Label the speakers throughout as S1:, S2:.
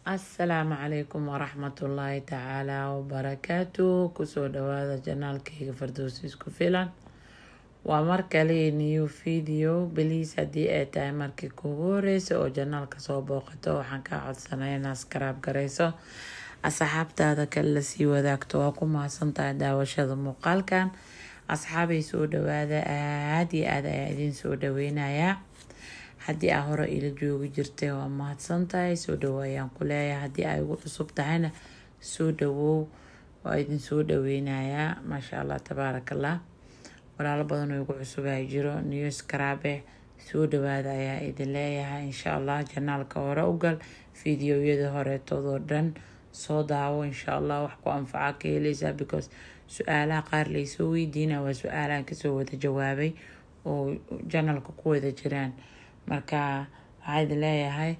S1: Asalaamu calaykum waraxmatullaahi tacaala wabarakaatu. Kusoo dhawaada channelkayga Fardowsi Isku Filan. Waa mar kale, new video. Please, haddii ay tahay markii kugu horeysa oo channelka soo booqato, waxaan kaa codsanaya inaad subscribe gareyso, asxaabtaada kale lasii wadaagto. Waa ku mahadsantahay daawashada muuqaalkan. Asxaabay, soo dhawaada. Aada iyo aad ayaa idin soo dhaweynayaa. Haddii aa hore ila joogi jirtay, waa mahadsan tahay, soo dhawo ayaan ku leeyahay. Haddii ay ugu cusub tahayna, soo dhawow, waa idin soo dhaweynayaa. Maasha Allah, tabaaraka Allah. Walaalo badan oo igu cusub ay jiro, new subscribe, soo dhawaada ayaa idin leeyahay. Insha Allah channelka hore u gal, videoyada horeetoodoo dhan soo daawo. Insha Allah wax ku anfaca ka heleysaa, because su-aalaha qaar laysoo weydiina waa su-aalahan kasoo wada jawaabay oo channelka ku wada jiraan. Marka waxaa idin leeyahay,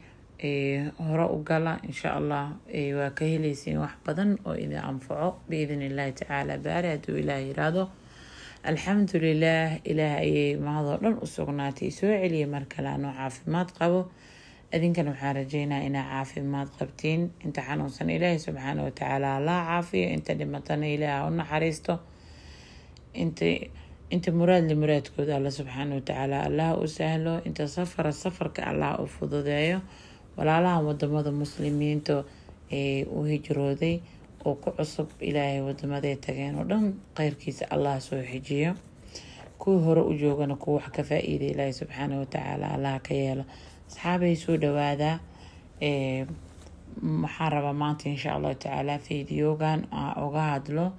S1: hore u gala. Insha Allah waa ka heleysiin wax badan oo idin anfaco, biidn Illaahi tacaala baari, hadduu Ilaah yiraahdo. Alxamdulilaah, Ilaah ayay mahadoo dhan u sugnaatay, soo celiyay mar kale anoo caafimaad qabo. Idinkana waxaan rajeynaa inaa caafimaad qabtiin. Inta xanuunsan Ilaahay subxaana watacaala Allah caafiyo, inta dhimatana Ilaah u naxariisto, inta muraadle muraadkooda Alla subxaana watacaala Allah u sahlo, inta safara safarka Allah u fududeeyo. Walaalahan wadamada Muslimiinta ee u hijrooday oo ku cusub, Ilaahay wadamaday tageen oo dhan kheyrkiisa Allah soo xijiyo. Kuwii hore u joogana, kuwa wax ka faa-iiday Ilaahay subxaana watacaala Allah ka yeelo. Asxaabay, soo dhawaada. Waxaan rabaa maanta, insha Allahu tacaala, videogan uga hadlo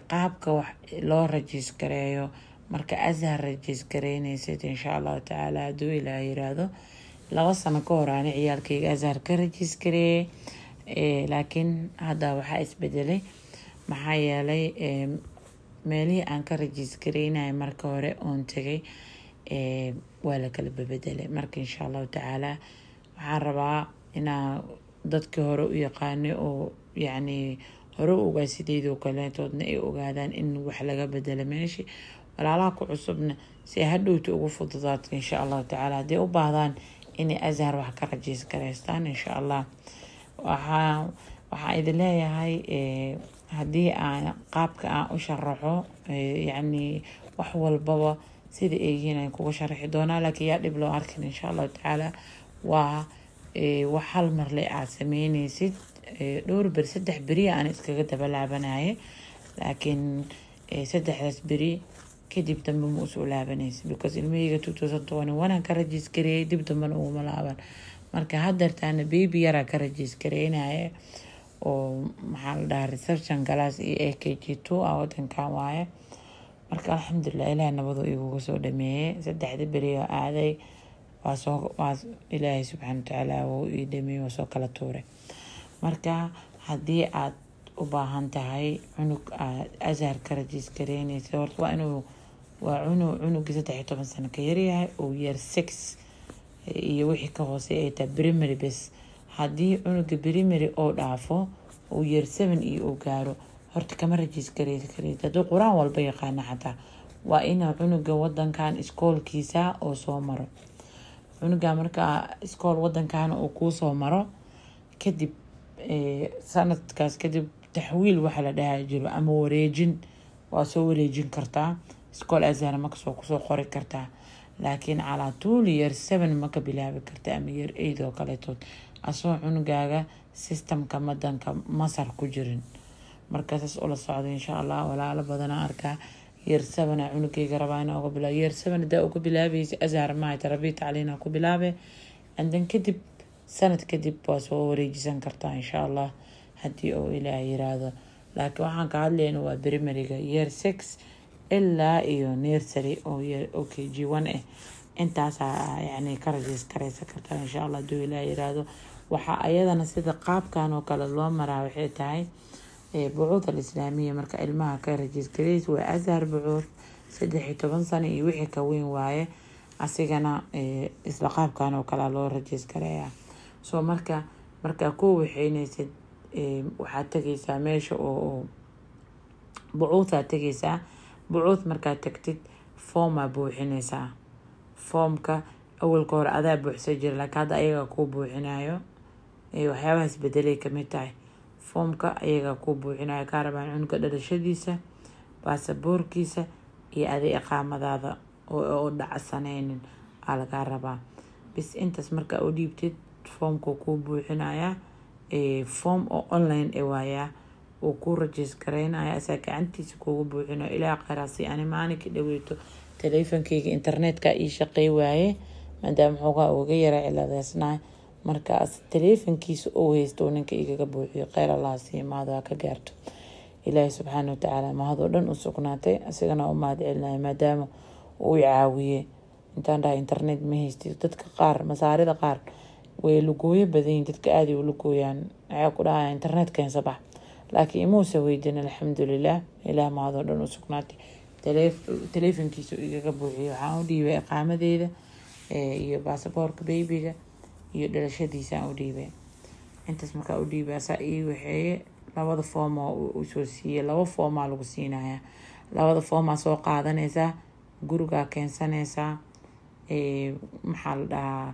S1: qaabka wax loo register gareeyo marka Azhar register gareyneysid, insha Allahu tacaala, hadduu Ilaah yiraahdo. 2 sano ka hor ani ciyaalkayga Azhar ka register gareeyey, laakiin hadda waxaa isbedelay, maxaa yeelay meelihii aan ka register gareynaya marka hore oon tegay waa la kala bebedelay. Marka insha Allahu tacaala waxaan rabaa inaa dadkii hore u yaqaanay oo yacni hore u ogaa sideedoo kaleetoodna ay ogaadaan in wax laga bedelo meeshii, walaalaha ku cusubna si ay hadhowta ugu fududaato, insha Allahu tacaala, hadday u baahdaan inay Azhar wax ka register gareystaan. Insha Allah waxaan idin leeyahay, haddii aan qaabka aan u sharaxo, yacni wax walbaba sida ay yihiin aan kuga sharaxi doonaa, laakiin yaa dhib loo arkin. Insha Allahu tacaala waa wax hal marle aad sameyneysid. Dhowr beri, 3 beri aan iskaga daba laabanaya, laakiin saddexdaas beri kadib dambe ma usoo laabanaysa, because ilmahayga 2021 aan ka register gareeyay, dib dambena uguma laaban. Marka hadeertaana baby yaraa ka register gareynaya oo maxaa la dhahaa, reception class iyo a KG 2 ah wadankan waaye. Marka alxamdulilah, Ilaah nabadu iguga soo dhameeyey. Saddexda beri oo aaday waa soo waa Ilaahay subxaana watacaala wuu ii dhameeyey, waa soo kala tuuray. Marka haddii aad u baahan tahay cunug aad Azhar ka register gareyneysa, horta waa inuu waa cunugii 13 sano ka yaryahay oo year 6 iyo wixii ka hooseeya ay tahay primary bes. Haddii cunuga primary oo dhaafo oo year 7 iyo uu gaaro, horta kama register gareysi karid. Hadduu Qur-aan walba yaqaana xataa, waa inaa cunuga wadankan iskoolkiisa oo soo maro. Cunuga markaa iskool wadankan uu kuusoo maro kadib, sanadkaas kadib, taxwiil waxa la dhaha jiro ama wareejin, waa soo wareejin kartaa, iskool Azhar makasoo kusoo qori kartaa. Laakiin calaa tuul year 7 ma ka bilaabi karta ama year 8 oo kaleetood, asoo cunugaaga systemka madanka Masar ku jirin. Marka saas ula socda, insha Allah. Walaalo badana arkaa year 7 a cunugeyga rabaa inaa uga bilaabo. Year 7 hadaa uga bilaabaysa, Azhar maaha, tarabiya tacliina ku bilaabe, and then kadib, sanad kadib, waa soo wareejisan kartaa, insha Allah, haddii uu Ilaah yiraahdo. Laakiin waxaan ka hadlayna waa primaryga, year 6 ilaa iyo nursery oo year oo KG 1 ah. Intaasaa yani ka register gareysan kartaa, insha Allah, hadduu Ilaah yiraahdo. Waxaa ayadana sida qaabkan oo kale loo maraa waxay tahay Bucuud Al Islaamiya. Marka ilmaha ka register gareysa waa Azhar Bucuud, 13 sano iyo wixii ka weyn waaye. Asigana isla qaabkan oo kale loo register gareeyaa. So marka markaa ku waxeyneysid, waxaad tegeysaa meesha oo Bucuuthaa tegeysaa. Bucuud markaad tagtid, foomaa buuxineysaa. Foomka awalka hore adaa buuxsan jira, laakiin hadda ayagaa kuu buuxinayo. Waxyaabahaas bedelay kamid tahay. Foomka ayagaa kuu buuxinaya, kaa rabaan cunuga dhalashadiisa, baasaboorkiisa iyo adi iqaamadaada oo dhacsanaynin aa lagaa rabaa. Bis intaas markaa u dhiibtid, foomka kuu buuxinayaa. Foom oo online e waayaa, uu kuu rajiis gareynaya, asaa gacantiisa kuugu buuxinayo. Ilaa kheyraasi. Ani maalinkii dhaweyto taleefankeyga internetka ii shaqey waaye, maadaama xoogaa uga yara ciladeysnahay. Markaas taleefankiisa uu haysto ninka igaga buuxiyo. Kheyr Allaha sii, mahad waa ka gaarto. Ilaahay subxaana watacaala mahadoo dhan u sugnaatay, isagana u mahad celinaya maadaama uu i caawiyey. Intaan dhahay internet ma haystid. Dadka qaar, Masaarida qaar, way lugooyo badanyihin. Dadka aaday u lugooyaan, waxay ku dhahayaan internet keensa bax, laakiin imuusa weydin. Alxamdulilah, Ilaah mahadoo dhan u sugnaatay. Taleefankiisa igaga buuxiyey. Waxaan u dhiibay iqaamadeeda iyo baasaboorka baby-ga iyo dhalashadiisaan u dhiibay. Intaas markaa u dhiibay, asaa ii waxeeye labada foom oo usoo siiyey. Laba foomaa lagu siinayaa. Labada foomaa soo qaadanaysaa, gurigaa keensanaysaa. Maxaa la dhahaa,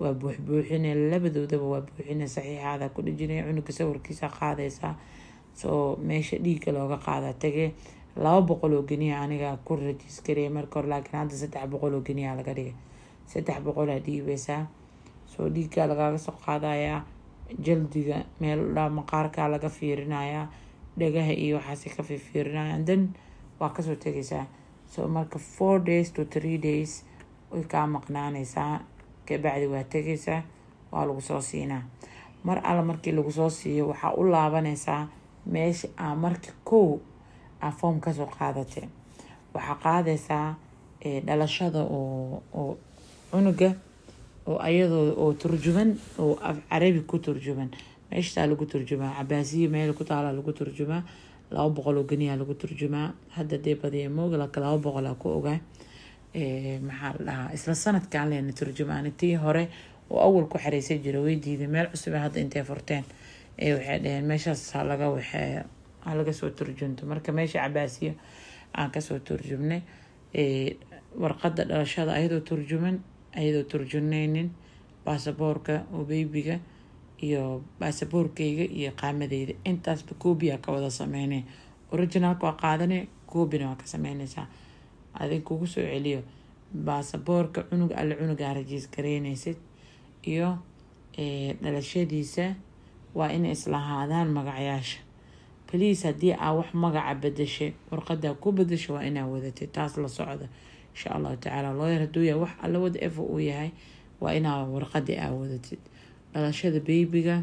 S1: waa buuxbuuxine labadoodaba, waa buuxine, saxiixaada ku dhejinaya, cunuga sawirkiisa qaadaysaa. Soo meesha dhiigga looga qaadaa tagee. 200 oo geniya aniga ku rajiis gareeyay marka hore, laakiin hadda 300 oo geniya laga dhigay. 300-aa dhiibeysaa. Soo dhiiggaa lagaaga soo qaadayaa, jaldiga meel maqaarkaa laga fiirinayaa, dhagaha iyo waxaasi ka fiirfiirinayaan, then waa kasoo tegaysaa. So marka 4 days to 3 days way kaa maqnaanaysaa. Kabacdi waa tegaysaa, waa lagu soo siinaa. Mar alla markii lagu soo siiyo, waxaa u laabanaysaa meesha aa marka kow aa foom kasoo qaadatay. Waxaa qaadaysaa dhalashada oo cunuga oo ayadoo oo turjuman, oo af Carabi ku turjuman. Meeshtaa lagu turjumaa, Cabaasiya meel ku taala lagu turjumaa. 200 oo geniyaa lagu turjumaa hadda. Dee badiya mooga, laakiin 200-aa ku ogaa. Maxaa la dhahaa, isla sanadkan leena turjumaani. Tii hore oo awal ku xareysan jira way diiday. Meel cusub hadda intay furteen waxay dhaheen meeshaas ha laga waxeeyo, ha laga soo turjunto. Marka meesha Cabaasiya aan kasoo turjumnay warqadda dhalashada, ayadoo turjuman, ayadoo turjunaynin, baasaboorka oo baby-ga iyo baasaboorkeyga iyo qaamadeyda, intaasba koobiyaa ka wada sameynay. Originalka waa qaadanay, koobina waa ka sameynaysaa. Adig kugu soo celiyo: baasaboorka cunug alle cunugaa rajiis gareynaysid iyo dhalashadiisa waa inay islahaadaan magacyaasha. Please, haddii aa wax magaca bedeshay, warqadaa ku bedesho, waa inaa wadatay. Taas la socda, insha Allahu tacaala. Lawyer hadduu yahay, wax alla whatever uu yahay, waa inaa warqadii aa wadatid, dhalashada baby-ga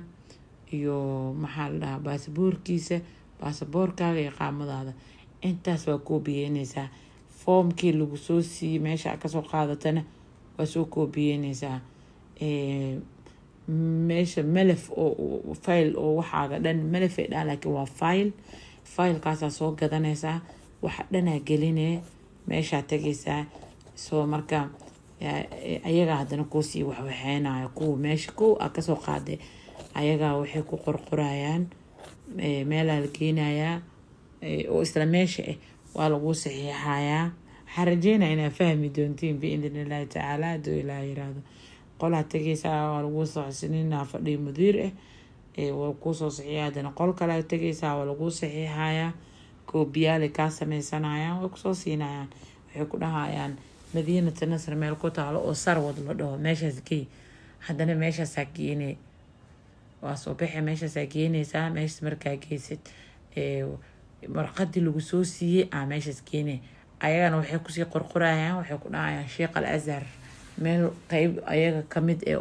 S1: iyo maxaa la dhahaa, baasaboorkiisa, baasaboorkaaga iyo qaamadaada. Intaas waa koobiyeyneysaa. Foomkii lagu soo siiyey meesha a kasoo qaadatana waa soo koobiyeyneysaa. Meesha melef oo file oo waxaaga dhan melef ay dhahan, laakiin waa file. Filekaasaa soo gadanaysaa, waxa dhanaa gelinee, meeshaa tegaysaa. Soo marka ayagaa haddana kuusii waxwaxeynayo kuwa meesha kow a kasoo qaaday. Ayagaa waxay ku qorqorayaan, meelaa la geenayaa oo isla meesha ah, waa laguu saxiixayaa. Waxaan rajeynaya inaad fahmi doontiin biidn Illaahi tacaala, hadduu Ilaah yiraahdo. Qolaa tegaysaa, waa laguu soxsininaa, fadhiyo mudiir ah waa kuusoo saxiixa. Haddana qol kale tegaysaa, waa laguu saxiixayaa, koobiyaalay kaa sameysanayaan, way kusoo siinayaan. Waxay ku dhahayaan Madiinata Nasr meel ku taalo oo Sarwad la dhaho, meeshaas gey. Haddana meeshaasaa geene, waa soo baxe, meeshaasaa geenaysaa. Meeshaas markaa geysid, warqadii lagu soo siiyey aa meeshaas geene. Ayagana waxay kusii qorqorayaan, waxay ku dhahayaan Sheekh Al Azhar meel qeyb ayaga kamid ah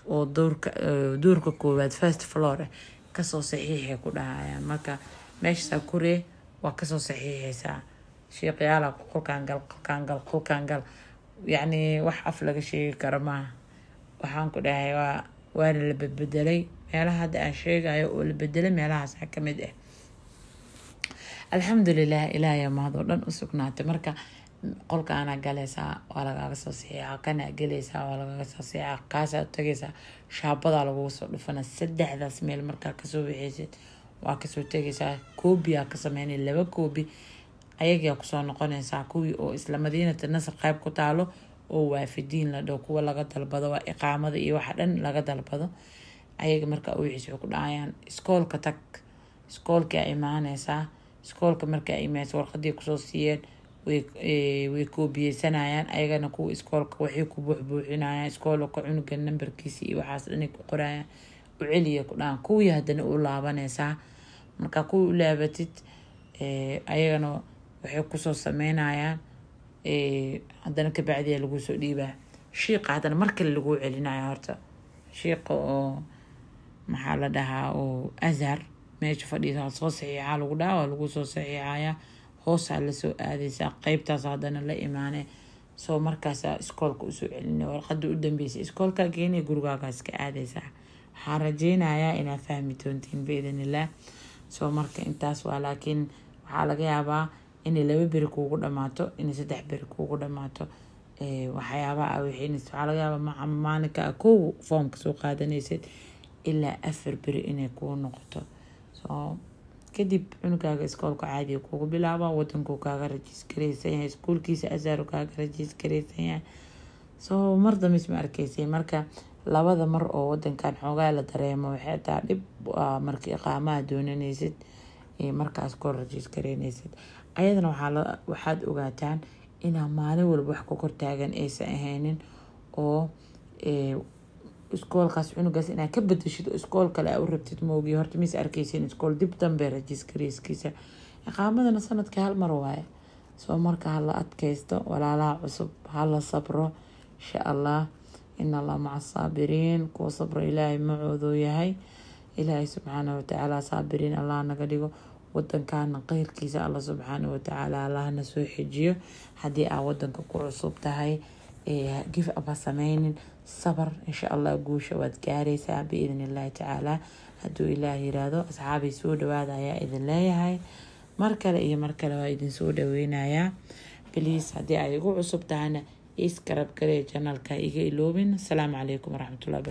S1: oo doorka koowaad, first floor ah, kasoo saxiixay ku dhahayaan. Marka meeshaasaa koree, waa kasoo saxiixaysaa. Sheekyaala qolkaan gal, qolkaan gal, qolkaan gal, yacni wax af laga sheegi karo maaha. Waxaan ku dhahay waana la bedbedelay meelaha hadda aan sheegayo oo la bedelay, meelahaasa kamid ah. Alxamdulilah, Ilaahay mahad oo dhan u sugnaatay. Marka qolkaana galaysaa, waa lagaaga soo saxiixa. Kanaa gelaysaa, waa lagaaga soo saxiixa. Kaasaa tagaysaa, shaabadaa lagugu soo dhufana. Saddexdaas meel markaa kasoo wixeysid, waa kasoo tegaysaa, koobiyaa ka sameynay, laba koobi. Ayagaa kusoo noqonaysaa, kuwii oo isla Madiinata Nasr qayb ku taalo oo Waafidiin la dhaho, kuwa laga dalbado waa iqaamada iyo waxa dhan laga dalbado. Ayaga markaa u wixiis waxay ku dhahayaan iskoolka tag. Iskoolka aa imaaneysaa. Iskoolka markaa imaaneysa, warqadii kusoo siiyeen way koobiyeysanayaan. Ayagana kuwa iskoolka waxay ku buuxbuuxinayaan iskoolka cunuga nambarkiisa iyo waxaas dhanay ku qorayaan, u celiya ku dhahan. Kuwii haddana u laabaneysaa. Markaa kuwii u laabatid, ayagana waxay kusoo sameynayaan haddana kabacdiya lagu soo dhiibaa shiiqa. Haddana mar kale laguu celinaya. Horta shiiqa oo maxaa la dhahaa oo Azhar meesha fadhiisa soo saxiixaa lagu dhaha, waa lagu soo saxiixaya. Hoosaa lasoo aadeysaa, qeybtaas haddana la imaane. Soo markaasaa iskoolka usoo celinay warqada u dambeysay, iskoolkaa geenay, gurigaagaas ka aadeysaa. Waxaan rajeynayaa inaad fahmi doontiin biidn illah. Soo marka intaas waa, laakiin waxaa laga yaabaa inay 2 beri kuugu dhamaato, inay 3 beri kuugu dhamaato waxyaabaha aa wixinaysid. Waxaa laga yaabaa maalinka aa kow foomka soo qaadanaysid ilaa 4 beri inay kuu noqoto. So kadib cunugaaga iskoolka caadiga kugu bilaaba, wadankuu kaaga rajiisgareysan yahay, iskuulkiisa Azhar kaaga rajiisgareysan yahay. So mar dambe isma arkeysay. Marka labada mar oo wadankan xoogaa la dareemo waxay taa dhib marka iqaamaha doonanaysid iyo markaas iskool rajiisgareynaysid. Ayadana waxaad ogaataan inaa maalin walba wax ku kortaagan aysan ahaynin oo iskoolkaas cunugaas inaad ka bedeshid oo iskool kale aa u rabtid moogi. Horta mis arkeysin iskool dib dambe rajiisgareyskiisa. Iqaamadana sanadka hal mar waaye. Soo marka hala adkeysto, walaalaha cusub, hala sabro insha Allah. In Allah maca saabiriin, kuwa sabro Ilaahay macooduu yahay. Ilaahay subxaana watacaala saabiriin Allah naga dhigo. Wadankana qeyrkiisa Allah subxaana watacaala Allahna soo xejiyo. Haddii aa wadanka ku cusub tahay, give up ha sameynin, sabar, insha Allah guusha waad gaareysaa biidn illahi tacaala, hadduu Ilaah yiraahdo. Asxaabay, soo dhawaada ayaa idin leeyahay mar kale iyo mar kale, waa idin soo dhaweynayaa. Please, haddii ay igu cusub tahayna, iskarab garee channelka, iga iloobin. Asalaamu calaykum waraxmatullahi.